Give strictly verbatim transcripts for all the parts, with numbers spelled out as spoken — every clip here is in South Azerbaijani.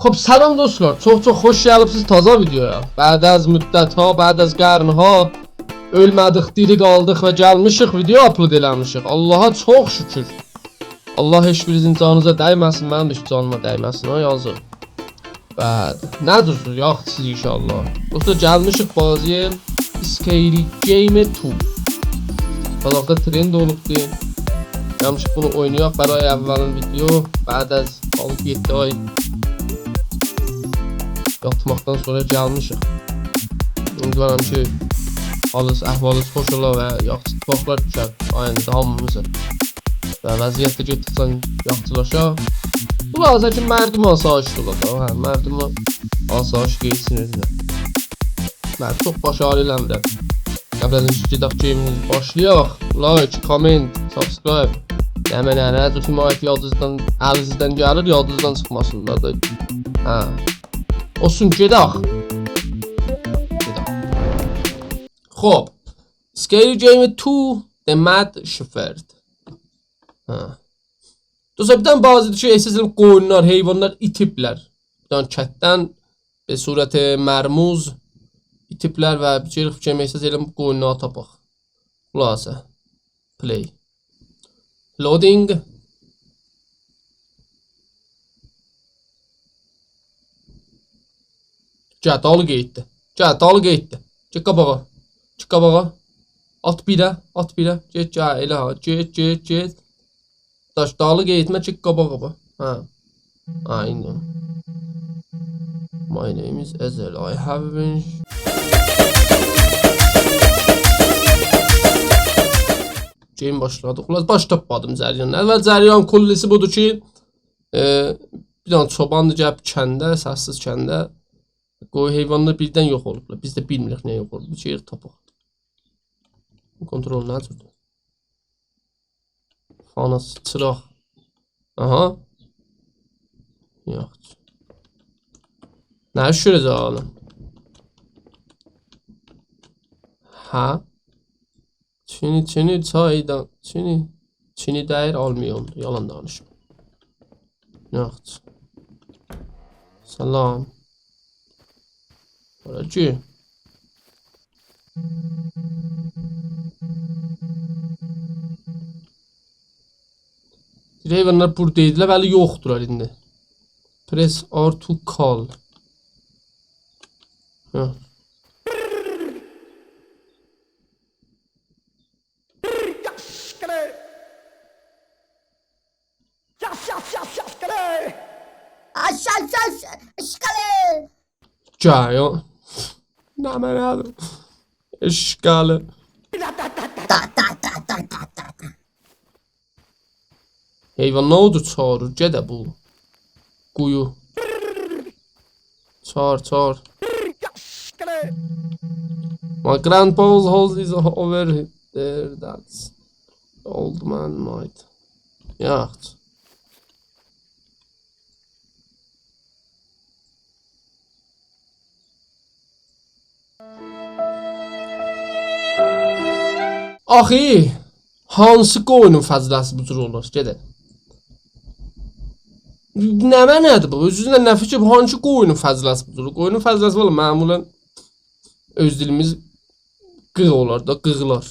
خب، سلام دوستلار، چوخ چوخ خوش گلیبسیز تازا ویدیویا. بعد از مدت‌ها، بعد از قرن‌ها اؤلمه‌دیک، دیری قالدیق و گلمیشیک، ویدیو آپلود ائله‌میشیک. آللاها چوخ شوکور. آللاه هئچ بیرینیزین جانینیزا دیمه‌سین، منیم ده هئچ جانیما دیمه‌سین، ها، یازیق. بعد، نه دوزدور، یاخشیسیز ان‌شاءالله. دوستلار، گلمیشیک بازی‌یه Scary Game تو. بازاردا ترند اولوبدو. گلمیشیک بونو اوینایاق برای اولین ویدیو. بعد از آلتی یئددی آی یاتماقدان سونرا گلمیشیک. امیدوارام کی، حالینیز، احوالینیز خوش اولا و یاخشی اتفاقلار دوشر آینده هامیمیزا. و وضعیت ده گئتدیکجه یاخشیلاشا. خلاصه کی، مردم آسایشلی اولا دا، هه، مردم آسایش قئییتسین اؤزونه. من چوخ باش آغریسی ائله‌میرم. قبل از اینکه گئدک گیم‌یمیزی باشلایاق، لایک، کامنت، سابسکرایب، نمنه، نه جور حمایت یادینیزدان، الینیزدن گلیر، یادینیزدان چیخماسین دا. هه. اولسون، گئدک. گئدک. خب. Scary Game تو The Mad Shepherd. هه. دوستلار، بیر دنه بازی‌دیر کی، احساس ائدیرم قویونلار، حیوانلار ایتیبلر. بیر دنه کتدن به صورت مرموز ایتیبلر و گئدیریک فیکریم، احساس ائدیرم قویونلاری تاپاق. خلاصه. Play. Loading. گل، دالی گئتدی. گل، دالی گئتدی. گئت قاباغا. گئت قاباغا. آت بیره، آت بیره. گئت، گل، ائله ها. گئت، گئت، گئت. داش، دالی گئتمه، گئت قاباغا باخ. هه. آینی. My name is Ezel. I have been... گیم باشلادی. خلاصه، باش تاپمادیم جریانین. اول جریان کلی‌سی بودور کی، ائ، بیر دنه چوباندیر، گلیب کنده، سس‌سیز کنده. قوی حیوانلار بیردن یوخ اولوبلار. بیز ده بیلمیریک نه یوخ اولوب. بیر شئی تاپاق. بو کنترل نه جوردور؟ فاناس، چیراق. آها. یوخ. نه شوره‌جه آلیم؟ هه؟ چینی، چینی، چایدان، چینی، چینی دیر آلمیوندو، یالان دانیشما. یاخشی. سلام. بورا کی. دیر حیوانلار بورادا ایدیلر، ولی یوخدورلار ایندی. Press R to call. هه. یاس، یاس، یاس، یاس، گله! آش، آش، آش، آش، گله! گل یا. نمنه‌دیر؟ اشغالی. دا، دا، دا. حیوان نه اولدو چاغیریر؟ گده بو. قویو. چاغیر، چاغیر. My grandpa's house is over there, that's old man might. یاخشی. آخی، هانسی قویونون فضله‌سی بو جور اولور؟ گده. نمنه‌دیر بو؟ اؤزونوزدن نه فیکیر، هانسی قویونون فضله‌سی بو جور؟ قویونون فضله‌سی، والله، معمولاً اؤز دیلیمیز قیغ اولار دا، قیغلار.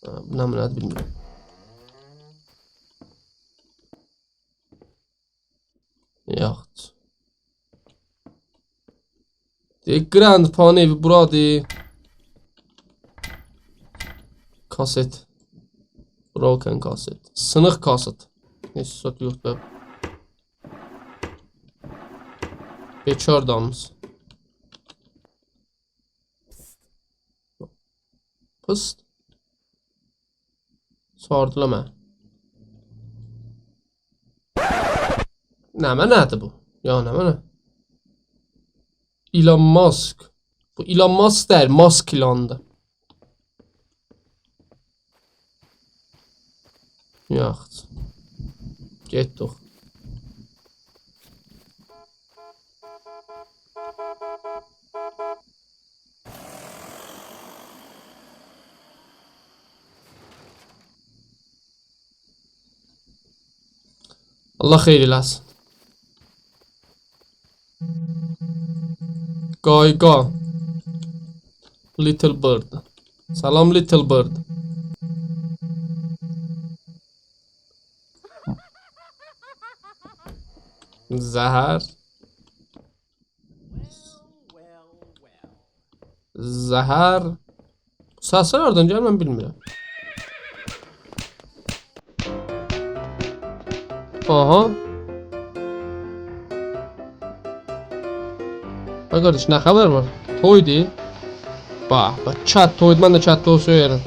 هه، بو نمنه‌دیر، بیلمیرم. یاخشی. دئییر، گراندپانین ائوی بورادیر. کاست. Broken cassette. سینیق کاست. هئچ زاد یوخدور. بیکار دامیز. پیست. چاغیردیلار منی. نمنه‌دیر بو؟ یا نمنه؟ ایلان ماسک. بو ایلان ماسک دئییل، ماسک ایلانیدیر. یاخشی. گئتدیک. آللاه خئیر ائله‌سین. قایقا. Little Bird. سلام، Little Bird. زهر. زهر. سسلر هاردان گلیر، من بیلمیرم. آها. آی قارداش، نه خبر وار؟ تویدو. باخ، باخ، کت تویدو، من ده کت تویو سؤیرم.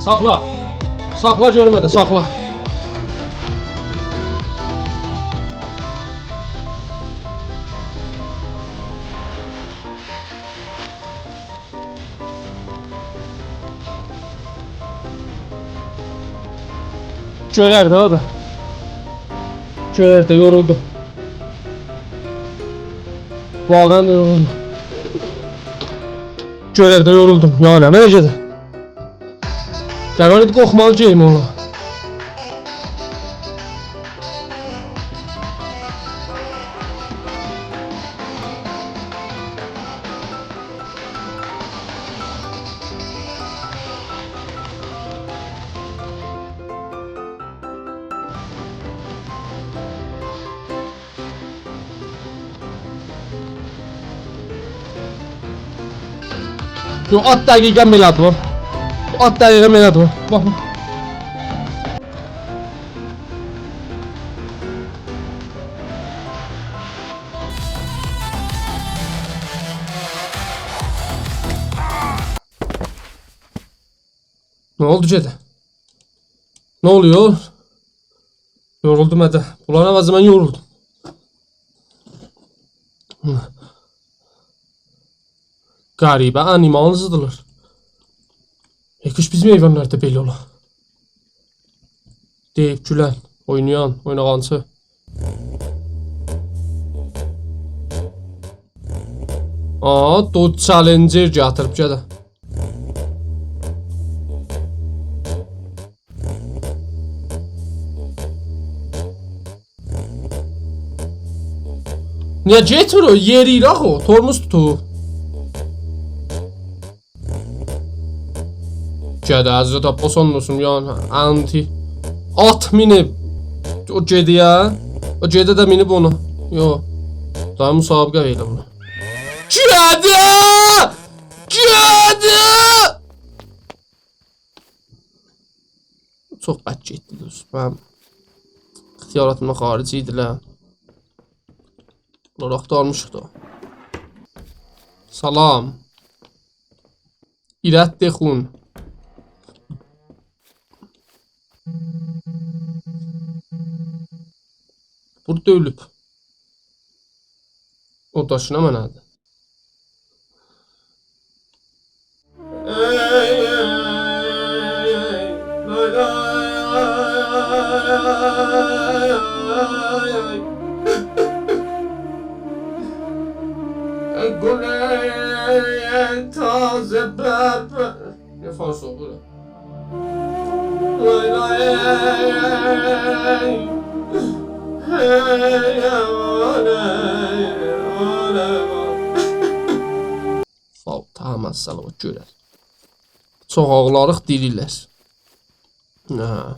ساخلا. ساخلا، گؤرمه‌دی، ساخلا. گؤرر ده، او دا. گؤرر ده، یورولدوم. واقعاً یورولدوم. گؤرر ده، یورولدوم. یا نه، نئجه ده؟ قرار ایدی قورخمالی گئییم اونا. یو، آت دقیقاً بئله‌دیر او. آت دقیقاً بئله‌دیر او. باخ، باخ. نه اولدو گئده؟ نه اولور؟ یورولدوم هه ده. بونلارین عوضی من یورولدوم. غریبه آنیمالزیدیلار. هئچ بیزیم حیوانلاردا بئله اولا. دئییب گولن، اوینایان، اویناغانچی. آ، Dodge Challenger گتیریب گده. نییه گئتمیر او؟ یئرییر آخی او. ترمز توتور. گده حضرت عباس آند اولسون، یعنی، آنتی. آت مینیب. او گئده‌یه. او گئده ده مینیب اونا. یوخ. دای مسابقه وئره‌لیم بونا. گده! گده! چوخ بد گئتدی، دوستوم. منیم اختیاراتیمدان خارج ایدیلر. بونلاری آختارمیشیق دا. سلام. ایرت دئ خون. بورادا اؤلوب. او داشینا منه‌دیر. گل تازه برف. نه فارس اولدو دا. لای لای. هی، آله، آله. فاو، تمام، سلامت گؤرر. چوخ آغلاریق، دیریلر. نه؟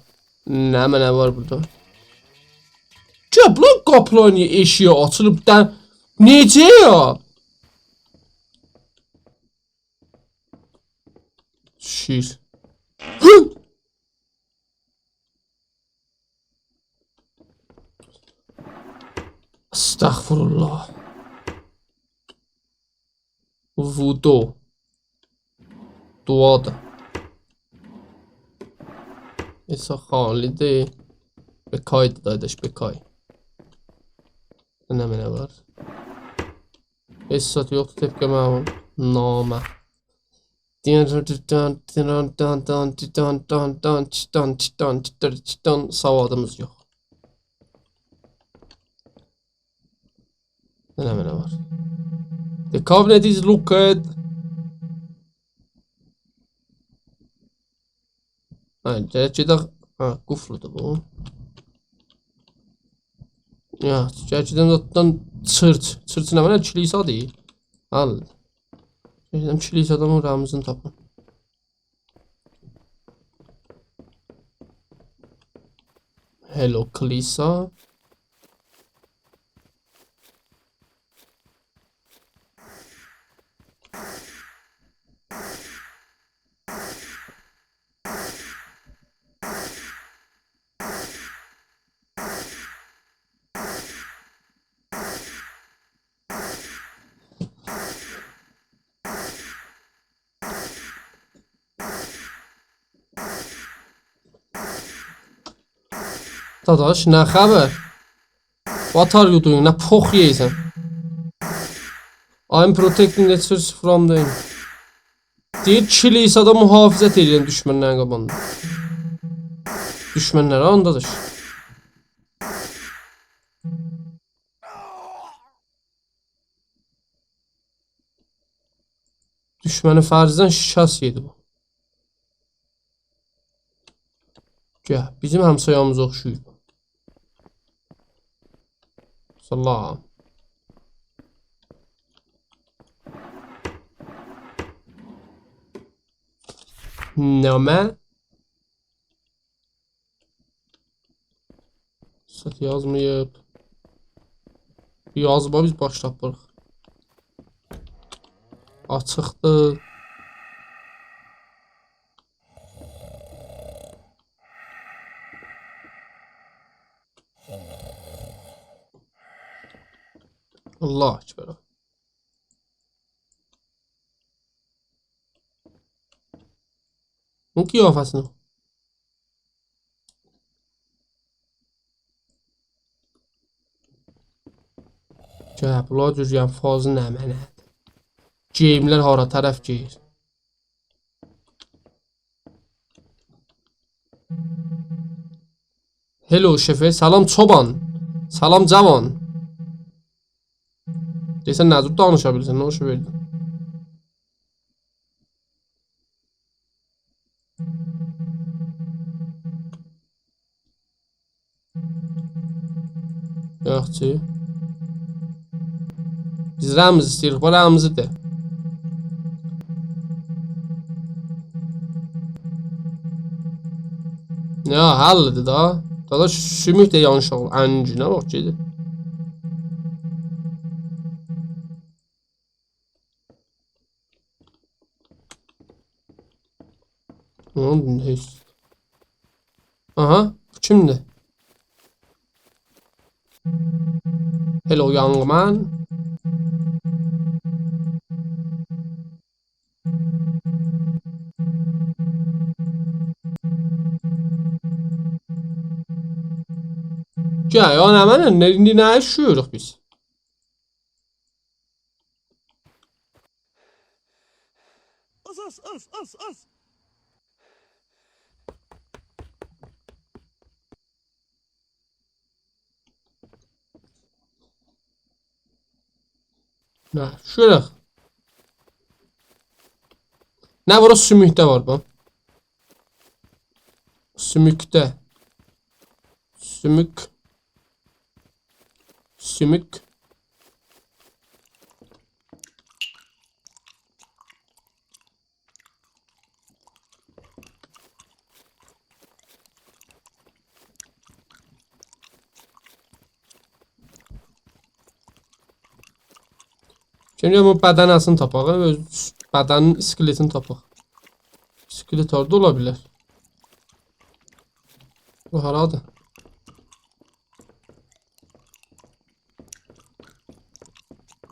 نمنه وار بورادا؟ گل، بونلار قاپیلار نییه ائشییه آچیلیب دا؟ نئجه یا؟ شیر. هی! استغفرالله. وودو. دعادیر. ایسا خالی‌دیر. بکای‌دیر، داداش، بکای. نمنه وار؟ هئچ زاد یوخدور، طبق معمول. نامه. سوادیمیز یوخ. نه، نه، نه وار؟ The cabinet is locked. هه، گرک گئدک. هه، قفلدور بو. یا، گرک گئدک اورادان چرچ. چرچ نه، منه کلیسا دئییر. حل. گئدم کلیسادان اورا رمزینی تاپیم. Hello کلیسا. داداش، نه خبر؟ What are you doing? نه پوخ یئییرسن؟ I'm protecting the church from the... دئییر، کلیسادا محافظت ائدیرم دوشمنلرین قاباغیندا. دوشمنلر، آندادیر. دوشمنی فرضدن شکست یئدی بو. گل، بیزیم همسایه‌میزه اوخشویور. سلام. نامه؟ ست یازماییب. یازیب، بیز باش تاپیریق. آچیقدیر. الله اکبر. بونون قیافه‌سینه. گل، بونلار جور، یعنی، فازی نمنه‌دیر؟ گئیملر هارا طرف گئدیر؟ Hello شفه، سلام چوبان. سلام جوان. دئییرسن، نه جور دانیشا بیلیرسن، نه هوشو وئردین. یاخشی. بیز رمز ایسته‌ییریک، بو رمزی‌دیر. یا، حلدیر دا. دادا سوموک ده یانلیش اولور. انگینه باخ، گئدیر. نه اولدو، هئچ؟ آها، بو کیمدیر؟ Hello، young man. گل، یا نمنه، نه، ایندی نه ایشله‌ییریک بیز؟ آس، آس، آس، آس، آس. نه، شؤیله. نه، بورا سوموکده وار بو. سوموکده. سوموک. سوموک. شیمدی بو بدنه‌سینی تاپاق، اؤز بدنین اسکلتینی تاپاق. اسکلت هاردا اولا بیلر؟ بو هارادیر؟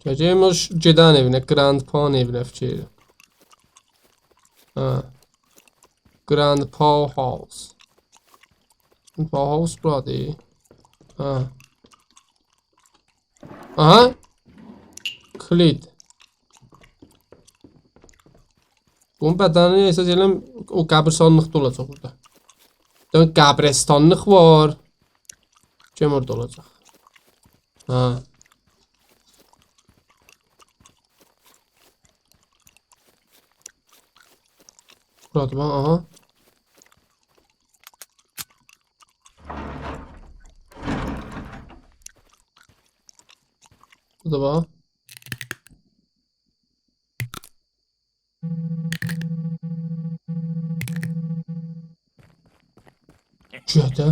گله‌جه‌ییم او ش-، گئدن ائوینه، گراندپانین ائوینه فیکیر ائدیرم. هه. Grandpa house. Grandpa house بورادیر. هه. آها. Clean. بونون بدنی احساس ائدیرم او قبرستانلیقدا اولاجاق بورادا. دئمک قبرستانلیق وار. کیم اورادا اولاجاق؟ ها. بورادیر، باخ، آها. بو دا باخ. گؤده.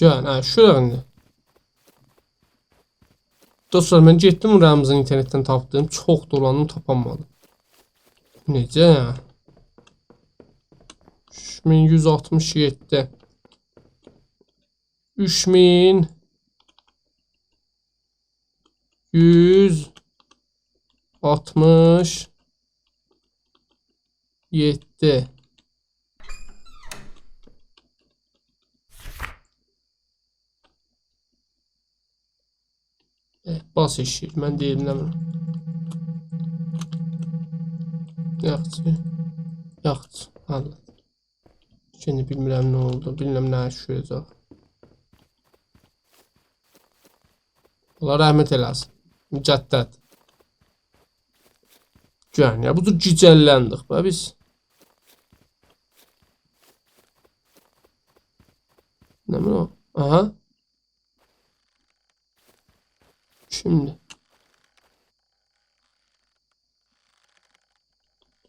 گل، هه، شورا ایندی. دوستلار، من گئتدیم، رمزین اینترنتدن تاپدیم. چوخ دولاندیم، تاپانمادیم. نئجه؟ اوچ مین یوز آلتمیش یئددی. اوچ مین یوز آلتمیش یئددی. ائه، باس ائشییه، من دئییرم نه بیلیم. یاخشی. یاخشی، آللاه. ایندی بیلمیرم نه اولدو، بیلمیرم نه ایش گؤره‌جک. الله رحمت ائله‌سین. مجدد. گؤرون، یا بو جور گیجللندیک به بیز. نه بیلیم او؟ آها. کیمدیر؟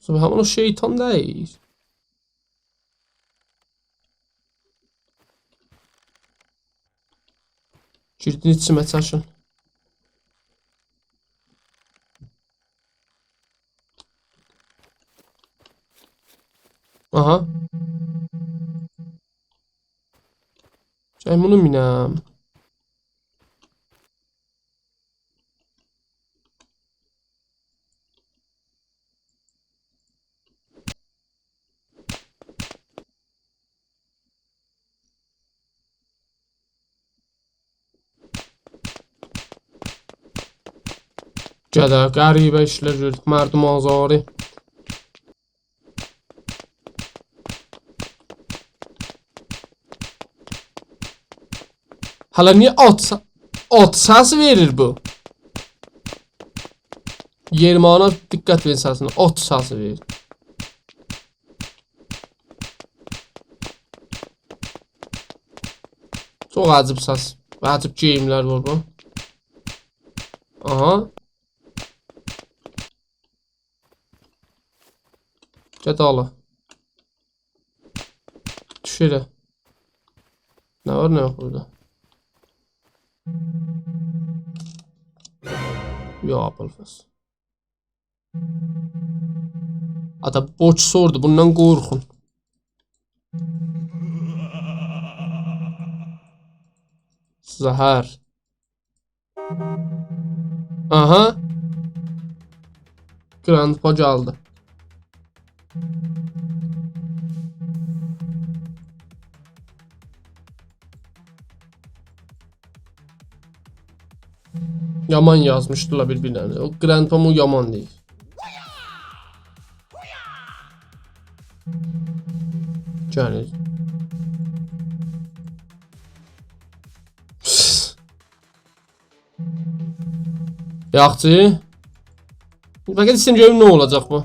بو همین او شیطان دئییل. گیردین ایچیمه، چاشین. آها. گل بونو مینم. گده، غریبه ایشلر گؤردوک، مردم آزاری. هله نییه آت س-، آت سسی وئریر بو؟ یئرمانا دقت وئرین سسینه، آت سسی وئریر. چوخ عجیب سس. عجیب گئیملر وار بو. آها. گئت آلا. دوش یئره. نه وار، نه یوخ بورادا؟ یا، ابوالفضل. آدا، بوش سوردو، بوندان قورخون. زهر. آها. گراندپا گلدی. یامان یازمیشدیلار بیر-بیرلرینه. او گراندپا او یامان دئییر. گلین. یاخشی. فقط ایسته‌ییرم گؤروم نه اولاجاق بو.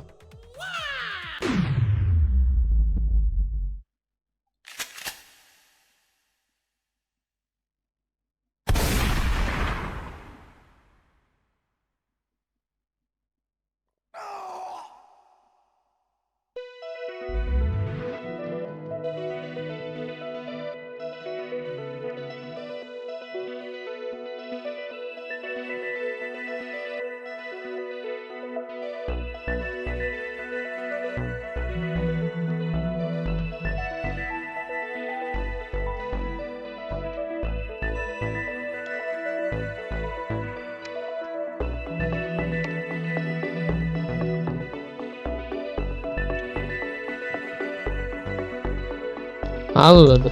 آللادی.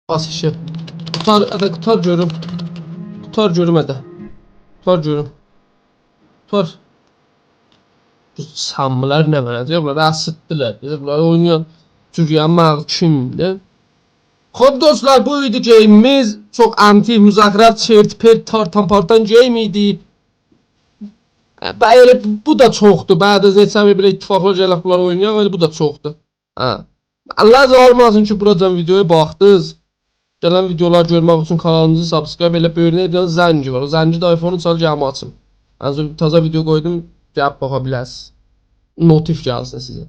باس ایشی. قوتار، اده قوتار گؤروم. قوتار گؤروم، اده. قوتار گؤروم. قوتار. بو ساملار نه منه دئییر، بونلار اسیتدیلر. دئییر، بونلار اوینایان تورکیه‌نین مغلوبو کیمدیر؟ خوب دوستلار، بو ایدی گیمیمیز. چوخ آنتیک، مزخرف، چرت پرت، تارتان پارتان گیم ایدی. ائ، ائله بو دا چوخدور. بعد از نئچه بیر بئله اتفاقلار گلک بونلار اوینایاق، ائله بو دا چوخدور. هه. الله سیزی آغریتماسین کی، بوراجان ویدیویا باخدینیز. گلن ویدیولاری گؤرمک اوچون کانالیمیزی سابسکرایب ائله، بؤیرونده بیر دنه زنگی وار. او زنگی ده آیفونون چال گلمه آچین. منظور تازا ویدیو قویدوم، گلیب باخا بیلرسینیز. نوتیف گلسین سیزه.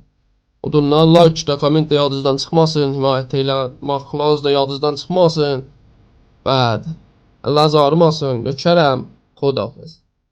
اودور دا، لایک دا، کامنت ده یادینیزدان چیخماسین، حمایت ائله، ماخلاز دا یادینیزدان چیخماسین. بعد، الله سیزی آغریتماسین، نؤکرم، خداحافظ.